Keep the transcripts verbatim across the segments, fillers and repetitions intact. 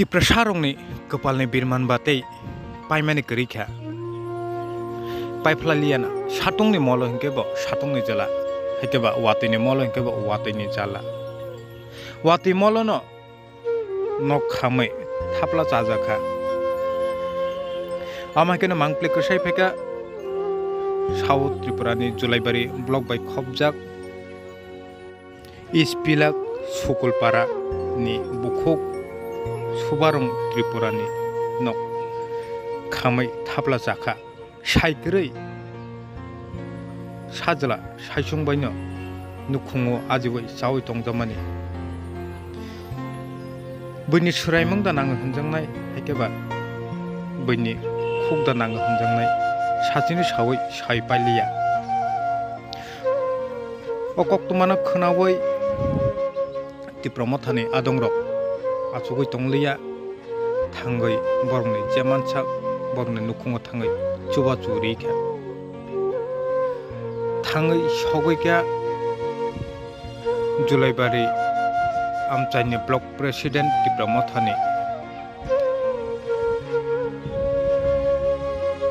Tiprasarokni kwpalni birman ba tei paimani kwrwi kha. Paiphlaliana, satungni molo hinkhe bo satungni jwla, haikhe ba watwini molo hinkhe bo watwini jala. Watwi molono nok khamwi thapla chajak kha. Amo hai kheno mangpli kwsai phaikha South Tripura ni Julaibari block bai khopjak East Pilak Sukulpara ni bukhuk Subarung Tripura ni nok khamwi thapla chakha. Sai kwrwi sajla saisung baino nukhungo ajiwi chawi tongjakmani. Buini swraimung da nango hwnjaknai, haikhe ba buini khuk da nango hwnjaknai, sachini sawi sai pailiya. O koktwmano khwnawi Tipra Mothani adongrok achugwi tongliya. Thangwi borokni je mansak borokni nukhungo thangwi chubachu ri kha. Thangwi sogwi kha Julaibari amchaini block president Tipra Mothani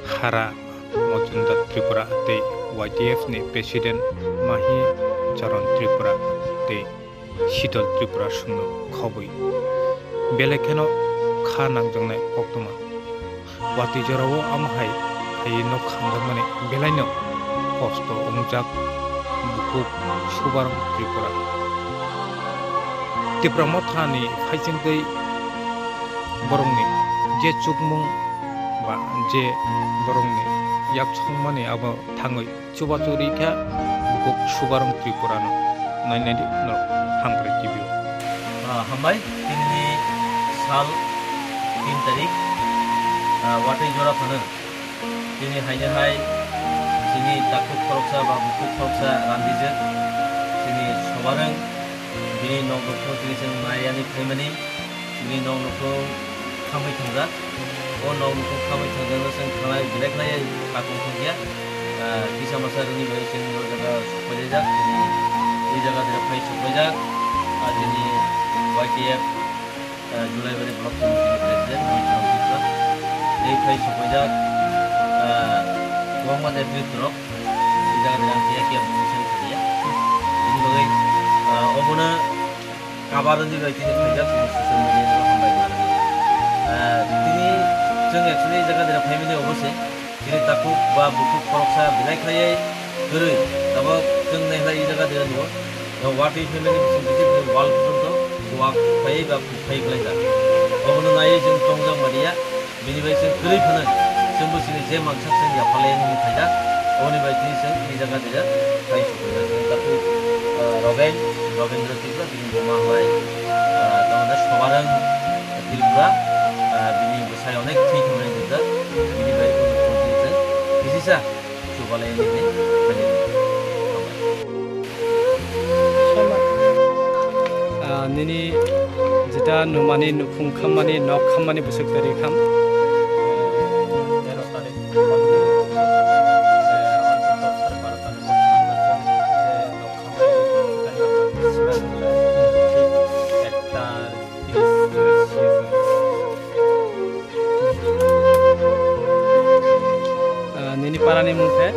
Hara Mojumdar Tripura tei Y T F ni president Mahi Charan Tripura tei Shidol Tripura songno khobwi. Belai kheno kha nangjaknai koktwma. Watwi jorao amo hai khaiwi nok khamjakmani belaino kosto wngjak bukhuk Subarung Tripura. Tipra Mothani phaichingtwi borokni je chukmung ba je borokni yak songmani abo thangwi chubachu ri kha bukhuk Subarung Tripura no nainani norok Hamkrai T V o. Ah, hambai, tinini sal tin tarik, ah, watwi jora phano. Tini haino hai chini takhuk khoroksa ba bukhuk khoroksa randijak, chini Subarung, bini nok bukhuk tini chwng naiyani phaimani. Bini nok nukhung khamwi thangjak. O nok nukhung khamwi thangjakno chwng thanglai belai khlaiwi hakung thangya. Ah, kisa masa rwni bai chwng o jaga sokpailaijak. Tini e jaga dira phai sokpaijak. Ah, tini Y T F, ah, Julaibari Block Committee ni President Moichung Tripura. Tei phai sokpaijak, ah, kwbangma netrito rok. E jaga dira phiya phiya bwswk thangya. Bini bagwi, ah, obono Kabar wngwi bai tini phaijak chini social media no hambai manwi. Ah, tini chwng actually jaga dira phaimani obo se. Chini takhuk ba bukhuk khoroksa belai khlaiwi kwrwi. Tabok chwng naikhlai e jaga dira nugo. No watwi phaimani bising bising wall phutung to wak phai ba phai khlaijak. Obono naiwi chwng tongjak maliya. Bini bai chwng kwrwi phano chwngbo chini je mansak chwng yapharlai wngwi phaijak, oboni bai tini chwng e jaga dira phai sokphaijak. Chwng takhuk, ah, Rogen, Rogendra Tripura, bini buma bai, ah, tamo da Sobarang Tripura, ah, bini bwsai onek thwi thangmani rijak, bini bai chwng kisisa. Chubalai nini, nini. Ah, nini jeta numani nukhung khammani, nok khammani bwswk tari kham. Ah, nini para ni mung khe?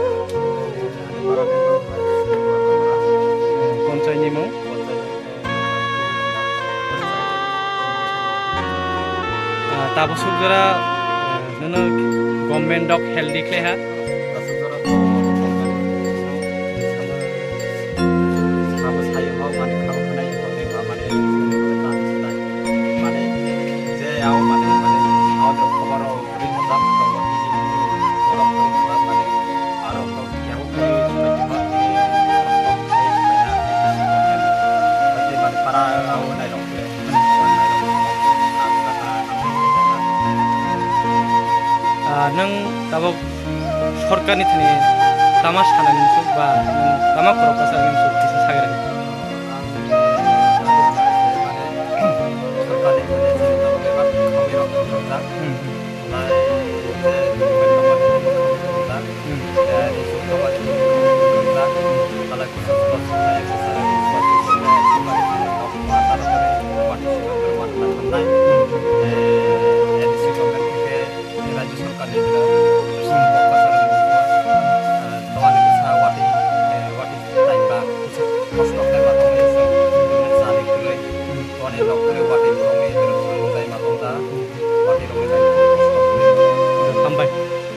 Ponchai ni mung? Ah, tabuk suk jora, ah, nono government dok healthy khlai ha? Sabo sayo hok mani khao khnai hok de ba mani mani je ao mani mani ao de khobaro ri mata tongo tini borok ri mata mani aro kok yang khe supai timo tini kok khe supai na tini mani para ao nai rok khe. Ah, nwng tabuk sorkarni thani tama sanani musuk ba nwng tama khoroksa sanani musuk?